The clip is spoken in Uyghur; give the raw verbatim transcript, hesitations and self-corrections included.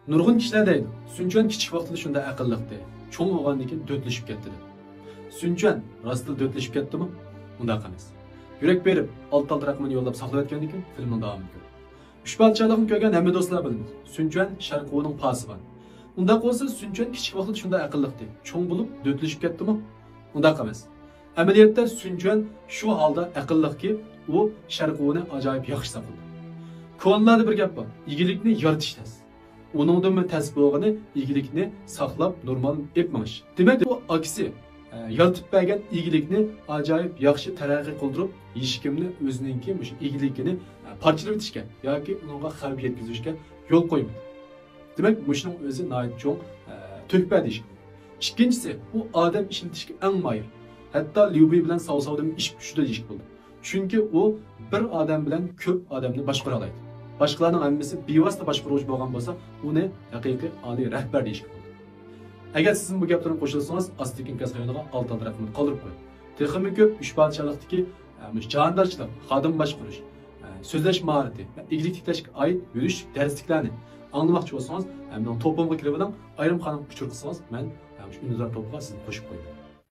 نۇرغۇن كىشىلەر دەيدۇ، سۈنچۈەن كىچىك ۋاقتىدا شۇنداق ئەقىللىقتى، چوڭ بولغاندىن كېيىن دۆتلىشىپ كەتتى دەپ. سۈنچۈەن راستلا دۆتلىشىپ كەتتىمۇ؟ ئۇنداق ئەمەس. يۈرەك بېرىپ، ئالتە تال رەقىمىنى يوللاپ ساقلىۋەتكەندىن كېيىن فىلىمنىڭ داۋامىنى كۆر. ئۈچ پادىشاھلىقنى كۆرگەن ھەممە دوستلار بىلىمىز. سۈنچۈەن شەرقىۋنىڭ پاسىبان. ئۇنداق بولسا سۈنچۈەن كىچىك ۋاقتىدا شۇنداق ئەقىللىقتى، چوڭ بولۇپ دۆتلىشىپ كەتتىمۇ؟ ئۇنداق ئەمەس. ئەمەلىيەتتە سۈنچۈەن شۇ ھالدا ئەقىللىقكى، ئۇ شەرقىۋنى ئاجايىپ ياخشى ساقلىدى. كونىلاردا بىر گەپ بار، ئىگىلىكنى يارىتىش تەس، ئۇنىڭدىنمۇ تەس بولغىنى ئىگىلىكنى ساقلاپ نورمال ئېلىپ مېڭىش. دېمەك، ئۇ ئاكىسى، ئە، يارىتىپ بەرگەن ئىگىلىكنى ئاجايىپ ياخشى تەرەققىي قىلدۇرۇپ، ھېچكىمنى ئۆزىنىڭكى مۇشۇ ئىگىلىكىنى، ئە، پارچىلىۋېتىشكە ياكى ئۇنىڭغا خەۋپ يەتكۈزۈشكە يول قويمىدى. دېمەك، مۇشۇنىڭ ئۆزى ناھايىتى چوڭ، ئە، تۆھپە دېيىشكە بولىدۇ. ئىككىنچىسى، ئۇ ئادەم ئىشلىتىشكە ئەڭ ماھىر. ھەتتا ليۇبى بىلەن ساۋساۋدىن ئېشىپ چۈشىدۇ دېيىشكە بولىدۇ. چۈنكى ئۇ بىر ئادەم بىلەن كۆپ ئادەمنى باشقۇرالايدۇ. باشقىلارنىڭ ھەممىسى بىۋاسىتە باشقۇرغۇچى بولغان بولسا، ئۇنى ھەقىقىي ئالىي رەھبەر دېيىشكە بولىدۇ. ئەگەر سىزمۇ بۇ گەپلەرنى قوشۇلسىڭىز، ئاستىدىكى ئىنكاس رايونىغا ئالتە رەقىمىنى قالدۇرۇپ قويۇڭ. تېخىمۇ كۆپ ئۈچ پادىشاھلىقتىكى، ئە، مۇشۇ جاھاندارچىلىق، خادىم باشقۇرۇش، ئە، سۆزلەش ماھارىتى ۋە ئىگىلىك تىكلەشكە ئائىت يۈرۈش دەرسلىكلەرنى ئاڭلىماقچى بولسىڭىز، ئە، مېنىڭ توپۇمغا كىرىۋېلىڭ، ئايرىم قانالغا ئۇچۇر قىلسىڭىز، مەن، ئە، مۇشۇ ئۈندىدار توپىغا سىزنى قوشۇپ قويىمەن.